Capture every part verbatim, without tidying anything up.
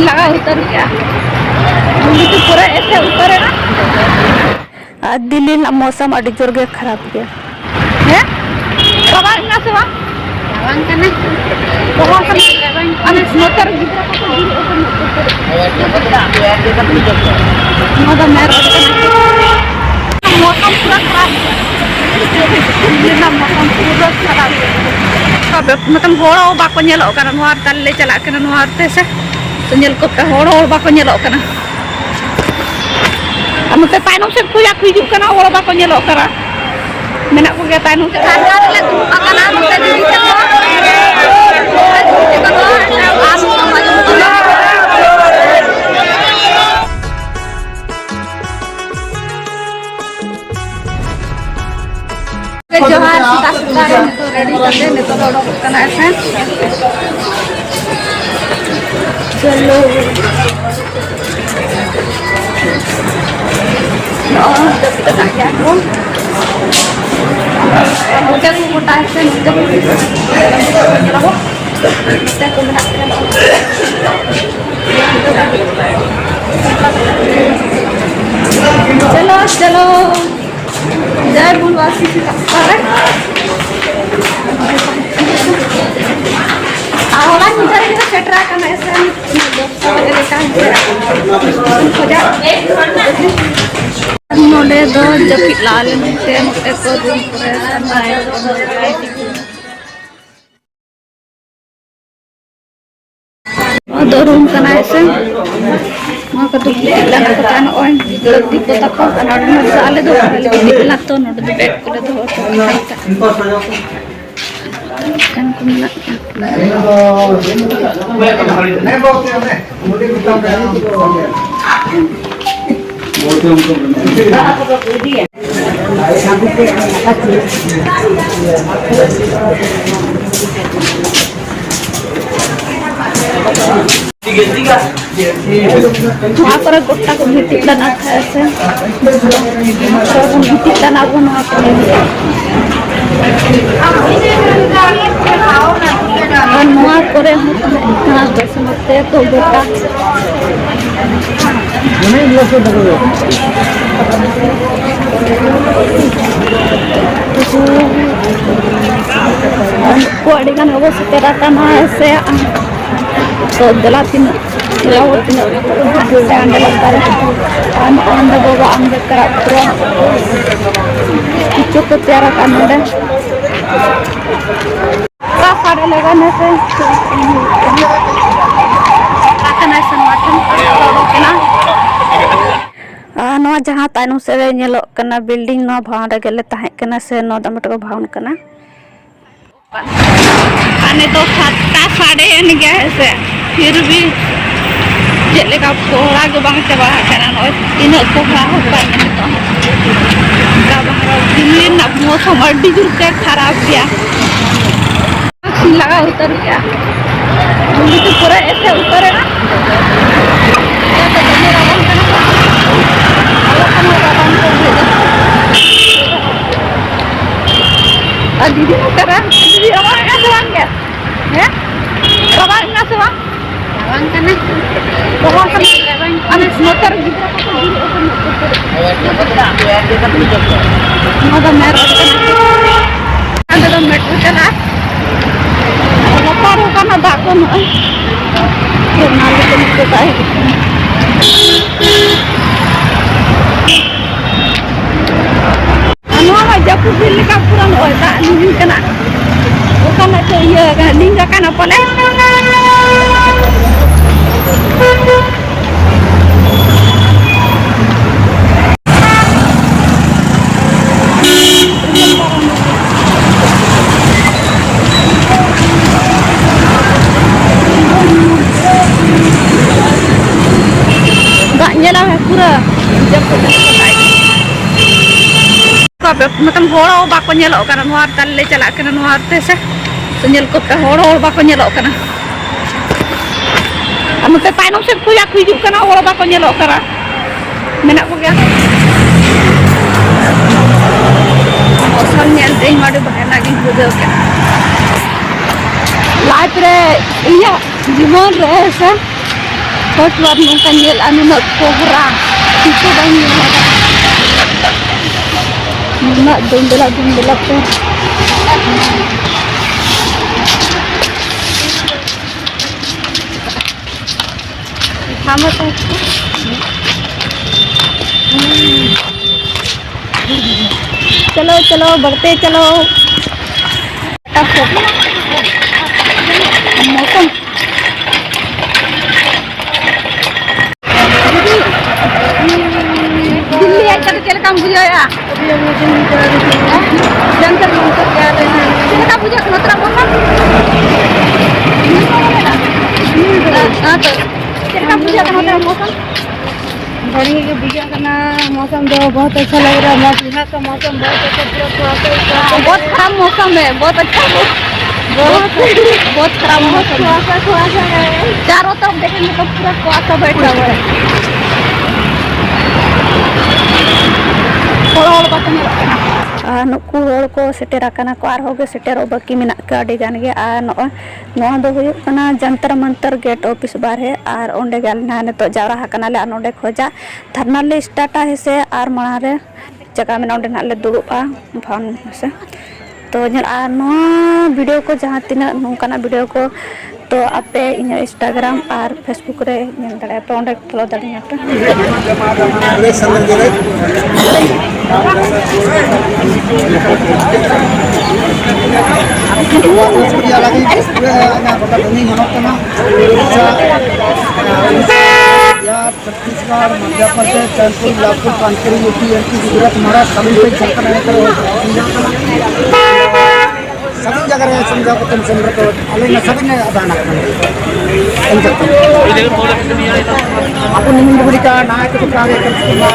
ᱞᱟᱜᱟᱣ ᱩᱛᱟᱹᱨ ᱠᱮᱜᱼᱟ᱾ ᱵᱩᱞᱩᱴᱩᱛᱷ ᱯᱩᱨᱟᱹ ᱮᱥᱮ ᱩᱛᱟᱹᱨ ᱮᱱᱟ᱾ ᱟᱨ ᱫᱤᱞᱞᱤ ᱨᱮᱱᱟᱜ ᱢᱳᱥᱚᱢ ᱟᱹᱰᱤ ᱡᱳᱨ ᱜᱮ ᱠᱷᱟᱨᱟᱯ ᱜᱮᱭᱟ᱾ ᱦᱮᱸ? ᱵᱟᱵᱟ ᱦᱮᱱᱟᱜ ᱥᱮ ᱵᱟᱝ? ᱨᱟᱵᱟᱝ ᱠᱟᱱᱟ᱾ ᱨᱟᱵᱟᱝ ᱠᱟᱱᱟ᱾ ᱟᱨ ᱱᱚᱛᱮ ᱨᱮ ᱜᱤᱫᱽᱨᱟᱹ ᱠᱚᱠᱚ ᱫᱩᱲᱩᱵ ᱟᱠᱟᱱᱟ᱾ ᱱᱚᱣᱟ ᱫᱚ ᱢᱮᱱ ᱨᱳᱰ ᱠᱟᱱᱟ᱾ ᱢᱳᱥᱚᱢ ᱯᱩᱨᱟᱹ ᱠᱷᱟᱨᱟᱯ ᱜᱮᱭᱟ᱾ ᱫᱤᱞᱞᱤ ᱨᱮᱱᱟᱜ ᱢᱳᱥᱚᱢ ᱯᱩᱨᱟᱹ ᱠᱷᱟᱨᱟᱯ ᱜᱮᱭᱟ᱾ ᱢᱚᱛᱞᱚᱵ ᱦᱚᱲ ᱦᱚᱸ ᱵᱟᱠᱚ ᱧᱮᱞᱚᱜ ᱠᱟᱱᱟ᱾ ᱱᱚᱣᱟ ᱛᱟᱞᱮ ᱞᱮ ᱪᱟᱞᱟᱜ ᱠᱟᱱᱟ, ᱱᱚᱣᱟ ᱛᱮ ᱥᱮ᱾ ᱛᱚ ᱧᱮᱞ ᱠᱚᱯᱮ, ᱦᱚᱲ ᱦᱚᱸ ᱵᱟᱠᱚ ᱧᱮᱞᱚᱜ ᱠᱟᱱᱟ᱾ ᱟᱨ ᱱᱚᱛᱮ ᱛᱟᱭᱱᱚᱢ ᱥᱮᱫ ᱠᱷᱚᱱᱟᱜ ᱠᱚ ᱦᱤᱡᱩᱜ ᱠᱟᱱᱟ, ᱦᱚᱲ ᱵᱟᱠᱚ ᱧᱮᱞᱚᱜ ᱠᱟᱱᱟ᱾ ᱢᱮᱱᱟᱜ ᱠᱚᱜᱮᱭᱟ ᱛᱟᱭᱱᱚᱢ ᱥᱮᱫ᱾ ᱥᱟᱨᱜᱟ ᱨᱮᱞᱮ ᱫᱩᱲᱩᱵ ᱟᱠᱟᱱᱟ, ᱱᱚᱛᱮ ᱫᱤᱫᱤ ᱛᱟᱠᱚ᱾ ᱟᱨ ᱱᱚᱛᱮ ᱢᱟᱹᱭ ᱛᱟᱠᱚ᱾ ᱡᱚᱦᱟᱨ, ᱥᱮᱛᱟᱜ ᱥᱮᱛᱟᱜ ᱨᱮ ᱱᱤᱛᱚᱜ ᱨᱮᱰᱤ ᱠᱟᱛᱮ ᱱᱤᱛᱚᱜ ᱫᱚ ᱚᱰᱚᱠᱚᱜ ᱠᱟᱱᱟ ᱮᱠᱷᱟᱱ᱾ ᱪᱚᱞᱚ᱾ ᱱᱚᱜᱼᱚᱭ ᱡᱟᱹᱯᱤᱫ ᱟᱠᱟᱫ ᱜᱮᱭᱟ ᱠᱚ᱾ ᱱᱚᱛᱮ ᱠᱚ ᱜᱚᱴᱟ ᱥᱮ ᱱᱚᱛᱮ ᱠᱚ, ᱱᱚᱛᱮ ᱠᱚ ᱢᱮᱱᱟᱜ ᱠᱚᱣᱟ᱾ ᱪᱚᱞᱚ, ᱪᱚᱞᱚ᱾ ᱡᱟᱭ ᱵᱚᱞ ᱟᱥᱤ ᱥᱮᱛᱟᱜ ᱥᱮᱛᱟᱜ ᱨᱮ᱾ ᱟᱨ ᱦᱚᱞᱟ ᱧᱤᱫᱟᱹ ᱨᱮᱜᱮ ᱞᱮ ᱥᱮᱴᱮᱨ ᱟᱠᱟᱱᱟ ᱮᱥᱮ ᱫᱚᱥᱴᱟ ᱵᱟᱡᱮ ᱞᱮᱠᱟ ᱠᱷᱚᱡᱟᱜ᱾ ᱱᱚᱰᱮ ᱫᱚ ᱡᱟᱹᱯᱤᱫ ᱞᱟᱜᱟ ᱞᱮ ᱢᱮᱱᱛᱮ ᱱᱚᱛᱮ ᱠᱚ ᱨᱩᱢ ᱠᱚᱨᱮ ᱥᱟᱱᱟᱭ᱾ ᱱᱚᱣᱟ ᱫᱚ ᱨᱩᱢ ᱠᱟᱱᱟ ᱦᱮᱸ ᱥᱮ᱾ ᱱᱚᱣᱟ ᱠᱚᱫᱚ ᱜᱤᱛᱤᱡ ᱞᱟᱜᱟ ᱠᱟᱛᱮ ᱱᱚᱜᱼᱚᱭ ᱫᱤᱯᱚ ᱛᱟᱠᱚ ᱟᱨ ᱱᱚᱰᱮ ᱫᱚ ᱟᱞᱮ ᱫᱚ ᱵᱟᱞᱮ ᱜᱤᱛᱤᱡ ᱠᱟᱱᱟ ᱛᱚ, ᱱᱚᱰᱮ ᱫᱚ ᱵᱮᱰ ᱠᱚᱞᱮ ᱫᱚᱦᱚ ᱦᱚᱴᱚ ᱠᱟᱜᱼᱟ᱾ ᱚᱱᱠᱟᱱ ᱠᱚ ᱢᱮᱱᱟᱜ ᱠᱚᱣᱟ᱾ ᱱᱚᱣᱟ ᱠᱚᱨᱮ ᱜᱚᱴᱟ ᱠᱚ ᱜᱤᱛᱤᱡ ᱞᱮᱱᱟ ᱛᱟᱦᱮᱸ ᱥᱮ᱾ ᱱᱚᱣᱟ ᱠᱚᱨᱮ ᱵᱚᱱ ᱜᱤᱛᱤᱡ ᱞᱮᱱᱟ ᱟᱵᱚ ᱱᱚᱣᱟ ᱠᱚᱨᱮ᱾ ᱟᱨ ᱱᱚᱣᱟ ᱠᱚᱨᱮ ᱦᱚᱸ ᱛᱟᱦᱮᱸ ᱠᱟᱱᱟ ᱵᱟᱥᱢᱚᱛᱤ ᱠᱚ ᱜᱚᱴᱟ᱾ ᱠᱚ ᱟᱹᱰᱤ ᱜᱟᱱ ᱜᱮᱵᱚ ᱥᱮᱴᱮᱨ ᱟᱠᱟᱱᱟ ᱥᱮ᱾ ᱛᱚ ᱫᱮᱞᱟ ᱛᱤᱱᱟᱹᱜ ᱫᱮᱞᱟ ᱵᱚ ᱛᱤᱱᱟᱹᱜ ᱥᱮ ᱚᱸᱰᱮ ᱞᱟᱛᱟᱨ ᱨᱮ᱾ ᱟᱨ ᱱᱚᱜᱼᱚᱭ ᱱᱚᱸᱰᱮ ᱵᱟᱵᱟ ᱟᱢᱵᱮᱫᱠᱟᱨᱟᱜ ᱯᱩᱨᱟᱹ ᱠᱤᱪᱷᱩ ᱠᱚ ᱛᱮᱭᱟᱨ ᱟᱠᱟᱫ ᱱᱚᱸᱰᱮ᱾ ᱚᱠᱟ ᱥᱟᱰᱮ ᱞᱮᱫᱟ ᱱᱮᱥᱮ? ᱟᱠᱟᱱᱟᱭ ᱥᱮ ᱱᱚᱣᱟ ᱴᱷᱮᱱ? ᱟᱨ ᱱᱚᱣᱟ ᱡᱟᱦᱟᱸ ᱛᱟᱭᱱᱚᱢ ᱥᱮᱫ ᱨᱮ ᱧᱮᱞᱚᱜ ᱠᱟᱱᱟ building, ᱱᱚᱣᱟ ᱵᱷᱟᱣᱱ ᱨᱮᱜᱮ ᱞᱮ ᱛᱟᱦᱮᱸ ᱠᱟᱱᱟ ᱥᱮ ᱱᱚᱣᱟ ᱫᱚ ᱢᱤᱫᱴᱮᱱ ᱠᱚ ᱵᱷᱟᱣᱱ ᱠᱟᱱᱟ᱾ ᱟᱨ ᱱᱤᱛᱚᱜ ᱥᱟᱛᱴᱟ ᱥᱟᱰᱮᱭᱮᱱ ᱜᱮᱭᱟ, ᱦᱮᱸ ᱥᱮ, ᱯᱷᱤᱨ ᱵᱷᱤ ᱪᱮᱫ ᱞᱮᱠᱟ ᱠᱚᱦᱨᱟ ᱜᱮ ᱵᱟᱝ ᱪᱟᱵᱟ ᱟᱠᱟᱱᱟ᱾ ᱱᱚᱜᱼᱚᱭ ᱛᱤᱱᱟᱹᱜ ᱠᱚᱦᱨᱟ ᱦᱚᱸ ᱵᱟᱝ ᱧᱮᱞᱚᱜ ᱠᱟᱱᱟ᱾ ᱚᱱᱠᱟ ᱵᱟᱝ ᱨᱚᱲ, ᱫᱤᱞᱞᱤ ᱨᱮᱱᱟᱜ ᱢᱳᱥᱚᱢ ᱟᱹᱰᱤ ᱡᱳᱨ ᱛᱮ ᱠᱷᱟᱨᱟᱯ ᱜᱮᱭᱟ᱾ ᱞᱟᱜᱟᱣ ᱩᱛᱟᱹᱨ ᱠᱮᱜᱼᱟ᱾ ᱫᱤᱞᱞᱤ ᱛᱮ ᱯᱩᱨᱟᱹ ᱮᱥᱮ ᱩᱛᱟᱹᱨᱮᱱᱟ᱾ ᱚᱱᱟᱛᱮ ᱫᱚᱢᱮ ᱨᱟᱵᱟᱝ ᱠᱟᱱᱟ᱾ ᱟᱞᱮ ᱠᱷᱚᱱ ᱦᱚᱸ ᱨᱟᱵᱟᱝ ᱠᱚ ᱵᱩᱡᱷᱟᱹᱣ ᱮᱫᱟ᱾ ᱟᱨ ᱫᱤᱫᱤ ᱱᱚᱛᱮ ᱨᱮ, ᱫᱤᱫᱤ ᱨᱟᱵᱟᱝ ᱮᱫᱟ ᱥᱮ ᱵᱟᱝ ᱜᱮ? ᱦᱮᱸ? ᱨᱟᱵᱟᱝ ᱮᱫᱟ ᱥᱮ ᱵᱟᱝ? ᱨᱟᱵᱟᱝ ᱠᱟᱱᱟ᱾ ᱨᱟᱵᱟᱝ ᱠᱟᱱᱟ᱾ ᱨᱟᱵᱟᱝ ᱠᱟᱱᱟ᱾ ᱟᱨ ᱱᱚᱛᱮ ᱨᱮ ᱜᱤᱫᱽᱨᱟᱹ ᱠᱚᱠᱚ ᱡᱩᱞᱩᱜ ᱠᱟᱱᱟ᱾ ᱱᱚᱣᱟ ᱫᱚ ᱢᱮᱱ ᱨᱳᱰ ᱠᱟᱱᱟ᱾ ᱚᱸᱰᱮ ᱫᱚ ᱢᱮᱴᱨᱳ ᱪᱟᱞᱟᱜᱼᱟ᱾ ᱞᱟᱛᱟᱨ ᱨᱮ ᱚᱠᱟ ᱨᱮᱱᱟᱜ ᱫᱟᱜ ᱠᱚ ᱮᱢᱚᱜᱼᱟ? ᱚᱱᱟ ᱞᱮᱠᱟ ᱱᱤᱛᱚᱜ ᱫᱟᱜ ᱦᱤᱡᱩᱜ ᱠᱟᱱᱟ᱾ ᱟᱨ ᱱᱚᱣᱟ ᱢᱟ ᱡᱟᱹᱯᱩᱫ ᱫᱤᱱ ᱞᱮᱠᱟ ᱯᱩᱨᱟᱹ ᱱᱚᱜᱼᱚᱭ ᱫᱟᱜ ᱞᱤᱸᱜᱤᱱ ᱠᱟᱱᱟ᱾ ᱚᱠᱟ ᱢᱤᱫᱴᱮᱡ ᱤᱭᱟᱹ ᱠᱟᱱᱟ, ᱞᱤᱸᱜᱤ ᱟᱠᱟᱱᱟ ᱯᱟᱞᱮ᱾ ᱫᱟᱜ ᱧᱮᱞᱟᱢ ᱯᱩᱨᱟᱹ ᱡᱟᱹᱯᱩᱫ ᱠᱟᱜᱼᱟᱭ᱾ ᱢᱮᱛᱟᱢ ᱦᱚᱲ ᱦᱚᱸ ᱵᱟᱠᱚ ᱧᱮᱞᱚᱜ ᱠᱟᱱᱟ᱾ ᱱᱚᱣᱟ ᱨᱮ ᱛᱟᱞᱮ ᱞᱮ ᱪᱟᱞᱟᱜ ᱠᱟᱱᱟ, ᱱᱚᱣᱟ ᱨᱮ ᱥᱮ᱾ ᱛᱚ ᱧᱮᱞ ᱠᱚᱯᱮ, ᱦᱚᱲ ᱦᱚᱸ ᱵᱟᱠᱚ ᱧᱮᱞᱚᱜ ᱠᱟᱱᱟ᱾ ᱟᱨ ᱱᱚᱛᱮ ᱛᱟᱭᱱᱚᱢ ᱥᱮᱫ ᱠᱷᱚᱱᱟᱜ ᱠᱚ ᱦᱤᱡᱩᱜ ᱠᱟᱱᱟ, ᱦᱚᱲ ᱵᱟᱠᱚ ᱧᱮᱞᱚᱜ ᱠᱟᱱᱟ, ᱢᱮᱱᱟᱜ ᱠᱚᱜᱮᱭᱟ᱾ ᱢᱚᱥᱚᱢ ᱧᱮᱞ ᱛᱮ ᱤᱧ ᱢᱟ ᱟᱹᱰᱤ ᱵᱷᱟᱜᱮ ᱜᱤᱧ ᱵᱩᱡᱷᱟᱹᱣ ᱠᱮᱫᱟ᱾ ᱞᱟᱭᱤᱯᱷ ᱨᱮ, ᱤᱧᱟᱹᱜ ᱡᱤᱵᱚᱱ ᱨᱮ ᱥᱮ ᱯᱷᱟᱨᱥᱴ ᱵᱟᱨ ᱱᱚᱝᱠᱟᱧ ᱧᱮᱞᱟ, ᱱᱩᱱᱟᱹᱜ ᱠᱚᱦᱨᱟ ᱛᱤᱥ ᱦᱚᱸ ᱵᱟᱹᱧ ᱧᱮᱞ ᱟᱠᱟᱫᱟ᱾ ᱱᱩᱱᱟᱹᱜ ᱫᱩᱱᱫᱮᱞᱟ ᱫᱩᱱᱫᱮᱞᱟ ᱛᱮ᱾ ᱦᱟᱢ ᱵᱟᱛᱟᱣ᱾ चलो चलो बढ़ते चलो। मौसम। दिल्ली आइल तो चल काम बुझाया। जंतर मंतर क्या लेना है? चल काम बुझा खनोत्रा मौसम। हाँ तो चल काम बुझा खनोत्रा मौसम। बढ़िया के बुझा करना। मौसम तो बहुत अच्छा लग रहा है। यहाँ का मौसम बहुत अच्छा, पूरा कुहासा ही कुहासा है। बहुत खराब मौसम है, बहुत अच्छा मौसम। बहुत, बहुत खराब मौसम है। कुहासा, कुहासा है। चारों तरफ देखेंगे तो पूरा कुहासा बैठा हुआ है। थोड़ा और बात नहीं। ᱟᱨ ᱱᱩᱠᱩ ᱦᱚᱲ ᱠᱚ ᱥᱮᱴᱮᱨ ᱟᱠᱟᱱᱟ ᱠᱚ, ᱟᱨᱦᱚᱸ ᱜᱮ ᱥᱮᱴᱮᱨᱚᱜ ᱵᱟᱹᱠᱤ ᱢᱮᱱᱟᱜ ᱠᱚᱣᱟ ᱟᱹᱰᱤ ᱜᱟᱱ ᱜᱮ᱾ ᱟᱨ ᱱᱚᱜᱼᱚᱭ ᱱᱚᱣᱟ ᱫᱚ ᱦᱩᱭᱩᱜ ᱠᱟᱱᱟ ᱡᱚᱱᱛᱚᱨ ᱢᱚᱱᱛᱚᱨ ᱜᱮᱴ ᱚᱯᱷᱤᱥ ᱵᱟᱨᱦᱮ, ᱟᱨ ᱚᱸᱰᱮ ᱜᱮ ᱟᱞᱮ ᱱᱟᱦᱟᱜ ᱱᱤᱛᱚᱜ ᱡᱟᱣᱨᱟ ᱟᱠᱟᱱᱟᱞᱮ᱾ ᱟᱨ ᱱᱚᱸᱰᱮ ᱠᱷᱚᱡᱟᱜ ᱫᱷᱟᱨᱱᱟ ᱞᱮ ᱥᱴᱟᱨᱴᱟ ᱦᱮᱸᱥᱮ, ᱟᱨ ᱢᱟᱲᱟᱝ ᱨᱮ ᱡᱟᱭᱜᱟ ᱢᱮᱱᱟᱜᱼᱟ, ᱚᱸᱰᱮ ᱱᱟᱦᱟᱜ ᱞᱮ ᱫᱩᱲᱩᱵᱼᱟ ᱵᱷᱟᱣᱱ ᱦᱮᱸᱥᱮ᱾ ᱛᱚ ᱧᱮᱞ, ᱟᱨ ᱱᱚᱣᱟ ᱵᱷᱤᱰᱤᱭᱳ ᱠᱚ ᱡᱟᱦᱟᱸ ᱛᱤᱱᱟᱹᱜ ᱱᱚᱝᱠᱟᱱᱟᱜ ᱵᱷᱤᱰᱤᱭᱳ ᱠᱚ, ᱛᱚ ᱟᱯᱮ ᱤᱧᱟᱹᱜ ᱤᱱᱥᱴᱟᱜᱨᱟᱢ ᱟᱨ ᱯᱷᱮᱥᱵᱩᱠ ᱨᱮ ᱧᱮᱞ ᱫᱟᱲᱮᱭᱟᱜᱼᱟ ᱯᱮ, ᱚᱸᱰᱮ ᱯᱷᱚᱞᱳ ᱫᱟᱲᱮᱭᱟᱜᱼᱟ ᱯᱮ᱾ ᱱᱚᱣᱟ ᱠᱚ ᱥᱩᱨᱤᱭᱟ ᱞᱟᱹᱜᱤᱫ ᱯᱩᱨᱟᱹ ᱚᱱᱟ ᱜᱚᱴᱟ ᱫᱩᱱᱤᱭᱟᱹ ᱢᱟᱱᱚᱛ ᱠᱟᱱᱟ᱾ ᱩᱲᱤᱥᱥᱟ, ᱵᱤᱦᱟᱨ, ᱪᱷᱚᱛᱤᱥᱜᱚᱲ, ᱢᱚᱫᱷᱭᱚ ᱯᱨᱚᱫᱮᱥ, ᱡᱷᱟᱲᱠᱷᱚᱸᱰ, ᱡᱷᱟᱲᱠᱷᱚᱸᱰ, ᱯᱟᱱᱛᱮ, U P, M P, Gujarat, Maharashtra, Tamil Nadu, Jharkhand, ᱥᱟᱱᱟᱢ ᱡᱟᱭᱜᱟ ᱨᱮ ᱥᱟᱢᱡᱷᱟᱣ ᱠᱟᱛᱮ ᱥᱮᱱ ᱠᱟᱛᱮ ᱟᱞᱮ ᱱᱟᱥᱮ ᱵᱤᱱ ᱟᱫᱟᱱᱟ ᱠᱟᱱᱟ᱾ ᱮᱱ ᱠᱟᱛᱮ ᱟᱵᱚ ᱱᱤᱢᱤᱱ ᱵᱩᱜᱲᱤ ᱠᱟ ᱱᱟ ᱠᱚ ᱠᱟ ᱜᱮ ᱠᱟᱱ ᱥᱮ ᱢᱟ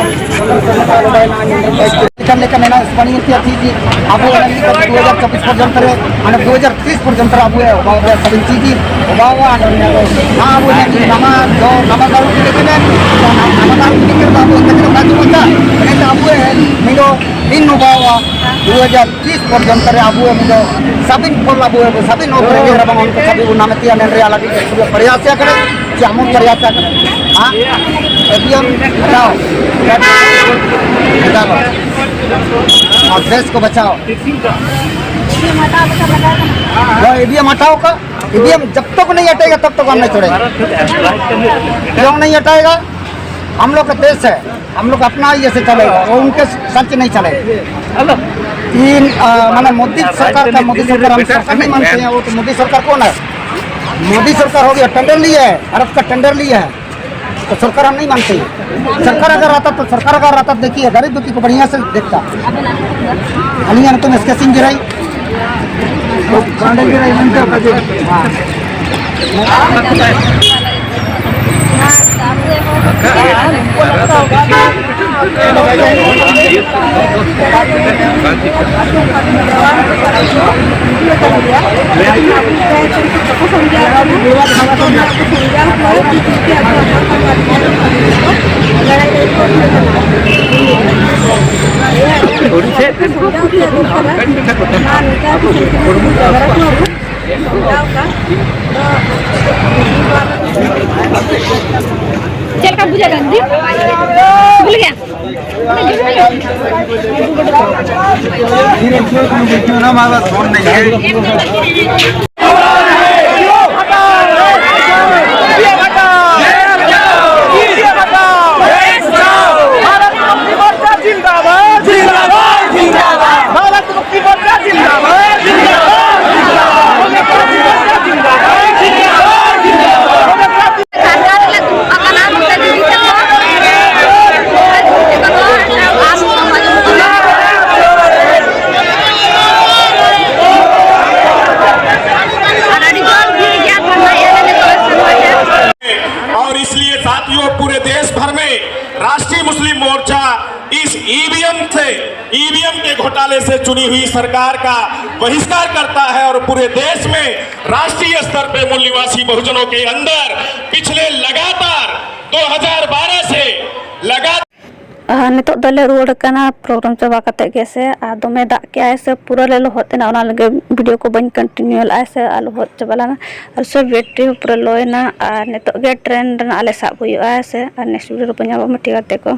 ᱞᱮᱠᱟ ᱞᱮᱠᱟ ᱢᱮᱱᱟᱜᱼᱟ᱾ ᱩᱥᱯᱟᱱᱤ ᱧᱮᱞ ᱛᱮ ᱟᱹᱰᱤ ᱜᱮ ᱟᱵᱚ ᱚᱱᱟ ᱢᱤᱫ ᱫᱩ ᱦᱟᱡᱟᱨ ᱪᱚᱵᱵᱤᱥ ᱯᱚᱨᱡᱚᱱᱛᱚ ᱨᱮ, ᱢᱟᱱᱮ ᱫᱩ ᱦᱟᱡᱟᱨ ᱛᱤᱥ ᱯᱚᱨᱡᱚᱱᱛᱚ ᱨᱮ ᱟᱵᱚ ᱚᱵᱷᱟᱵ ᱨᱮ ᱥᱟᱵᱤᱱ ᱪᱤᱫᱤ ᱚᱵᱷᱟᱵ ᱟᱨ ᱚᱱᱟ ᱟᱵᱚ ᱱᱟᱢᱟ ᱫᱚ ᱱᱟᱢᱟ ᱫᱟᱨᱩ ᱠᱤᱱ ᱠᱟᱱᱟ᱾ ᱱᱟᱢᱟ ᱫᱟᱨᱩ ᱠᱤᱱ ᱠᱟᱱᱟ ᱟᱵᱚ ᱮᱱᱛᱮ ᱠᱟᱱᱟ ᱵᱟᱡᱩ ᱵᱚᱱᱫᱟ᱾ ᱮᱱᱛᱮ ᱟᱵᱚ ᱱᱤᱫᱚ ᱤᱧ ᱱᱚᱵᱟᱣᱟ᱾ ᱦᱟᱡᱟᱨ ᱛᱤᱥ ᱯᱚᱨᱡᱚᱱᱛᱚ ᱨᱮ ᱟᱵᱚ ᱩᱱᱤ ᱫᱚ ᱥᱟᱵᱤᱱ ᱯᱷᱚᱞ ᱟᱵᱚ ᱥᱟᱵᱤᱱ ᱚᱵ ᱨᱮᱜᱮ ᱨᱮᱵᱚᱱ ᱚᱱᱠᱟ ᱥᱟᱵᱤᱱ ᱵᱚᱱ ᱱᱟᱢᱮ ᱛᱤᱭᱟ ᱱᱮᱱ ᱨᱮᱭᱟᱜ ᱞᱟᱹᱜᱤᱫ ᱯᱩᱨᱟᱹ ᱯᱨᱚᱭᱟᱥ ᱠᱟᱱᱟ᱾ ᱡᱮᱢᱚᱱ ᱯᱨᱚᱭᱟᱥ ᱠᱟᱱᱟ᱾ ᱦᱮᱸ? ᱮᱵᱤᱭᱟᱢ ᱦᱴᱟᱣ, ᱦᱴᱟᱣ, ᱦᱴᱟᱣ, ᱟᱨ ᱫᱮᱥ ᱠᱚ ᱵᱟᱪᱟᱣ᱾ ᱦᱳᱭ, ᱮᱵᱤᱭᱟᱢ ᱦᱴᱟᱣ ᱠᱟ, ᱮᱵᱤᱭᱟᱢ ᱡᱟᱵ ᱛᱚᱠ ᱱᱟᱦᱤ ᱦᱴᱮᱜᱟ ᱛᱟᱵ ᱛᱚᱠ ᱦᱟᱢ ᱱᱟᱦᱤ ᱪᱷᱳᱲᱮᱜᱟ। ᱠᱤᱭᱚᱝ ᱱᱟᱦᱤ ᱦᱴᱮᱜᱟ? हम लोग का देश है, हम लोग अपना ये से चलेगा, वो उनके साथ नहीं चलेगा। तीन, अ, माने मोदी सरकार का, मोदी सरकार हम सरकार नहीं मानते हैं, वो तो मोदी सरकार कौन है? मोदी सरकार हो गया, टेंडर लिया है, भारत का टेंडर लिया है, तो सरकार हम नहीं मानते हैं। सरकार अगर रहता तो, सरकार अगर रहता तो देखिए, गरीब दुखी को बढ़िया से देखता। अलियान तुम इसके सिंह गिराई। ᱪᱮᱫ ᱞᱮᱠᱟ ᱵᱩᱡᱷᱟᱹᱜ ᱠᱟᱱᱟ ᱫᱤ? ᱵᱷᱩᱞ ᱜᱮᱭᱟ? भारत मुक्ति मोर्चा जिंदाबाद, जिंदाबाद, जिंदाबाद। भारत मुक्ति मोर्चा जिंदाबाद, जिंदाबाद, जिंदाबाद। भारत मुक्ति मोर्चा जिंदाबाद, जिंदाबाद, जिंदाबाद। ᱥᱟᱨᱦᱟᱣ ᱞᱮ ᱫᱩᱲᱩᱵ ᱟᱠᱟᱱᱟ ᱱᱚᱛᱮ ᱫᱤᱫᱤ ᱛᱟᱠᱚ᱾ ᱟᱨ ᱫᱤᱫᱤ ᱛᱟᱠᱚ ᱫᱚ ᱟᱨ ᱥᱟᱢᱟᱡᱽ ᱠᱚ ᱟᱨ ᱟᱹᱰᱤ ᱡᱳᱨ ᱵᱷᱤᱲ ᱜᱮᱭᱟ ᱫᱷᱟᱨᱱᱟ ᱮᱢ ᱞᱟᱹᱜᱤᱫ ᱠᱚ ᱥᱮᱱᱚᱜᱼᱟ᱾ और इसलिए साथियों, पूरे देश भर में राष्ट्रीय मुस्लिम मोर्चा इस ईवीएम से, ईवीएम के घोटाले से चुनी हुई सरकार का बहिष्कार करता है और पूरे देश में राष्ट्रीय स्तर पे मूल निवासी बहुजनों के अंदर पिछले लगातार दो हज़ार बारह से लगातार ᱟᱨ ᱱᱤᱛᱚᱜ ᱫᱚᱞᱮ ᱨᱩᱣᱟᱹᱲ ᱠᱟᱱᱟ ᱯᱨᱳᱜᱨᱟᱢ ᱪᱟᱵᱟ ᱠᱟᱛᱮ ᱜᱮ ᱥᱮ, ᱟᱨ ᱫᱚᱢᱮ ᱫᱟᱜ ᱠᱮᱜᱼᱟᱭ ᱥᱮ, ᱯᱩᱨᱟᱹ ᱞᱮ ᱞᱚᱦᱚᱫ ᱮᱱᱟ, ᱚᱱᱟ ᱞᱟᱹᱜᱤᱫ ᱵᱷᱤᱰᱤᱭᱳ ᱠᱚ ᱵᱟᱹᱧ ᱠᱚᱱᱴᱤᱱᱤᱭᱩ ᱞᱮᱜᱼᱟ ᱥᱮ, ᱟᱨ ᱞᱚᱦᱚᱫ ᱪᱟᱵᱟ ᱞᱮᱱᱟ᱾ ᱟᱨ ᱥᱮ ᱵᱮᱴᱨᱤ ᱦᱚᱸ ᱯᱩᱨᱟᱹ ᱞᱳ ᱮᱱᱟ, ᱟᱨ ᱱᱤᱛᱚᱜ ᱜᱮ ᱴᱨᱮᱱ ᱨᱮᱱᱟᱜ ᱟᱞᱮ ᱥᱟᱵ ᱦᱩᱭᱩᱜᱼᱟ ᱥᱮ, ᱟᱨ ᱱᱮᱠᱥᱴ ᱵᱷᱤᱰᱤᱭᱳ ᱨᱮᱵᱚᱱ ᱧᱟᱯᱟᱢᱟ, ᱴᱷᱤᱠ ᱜᱟᱛᱮ ᱠᱚ᱾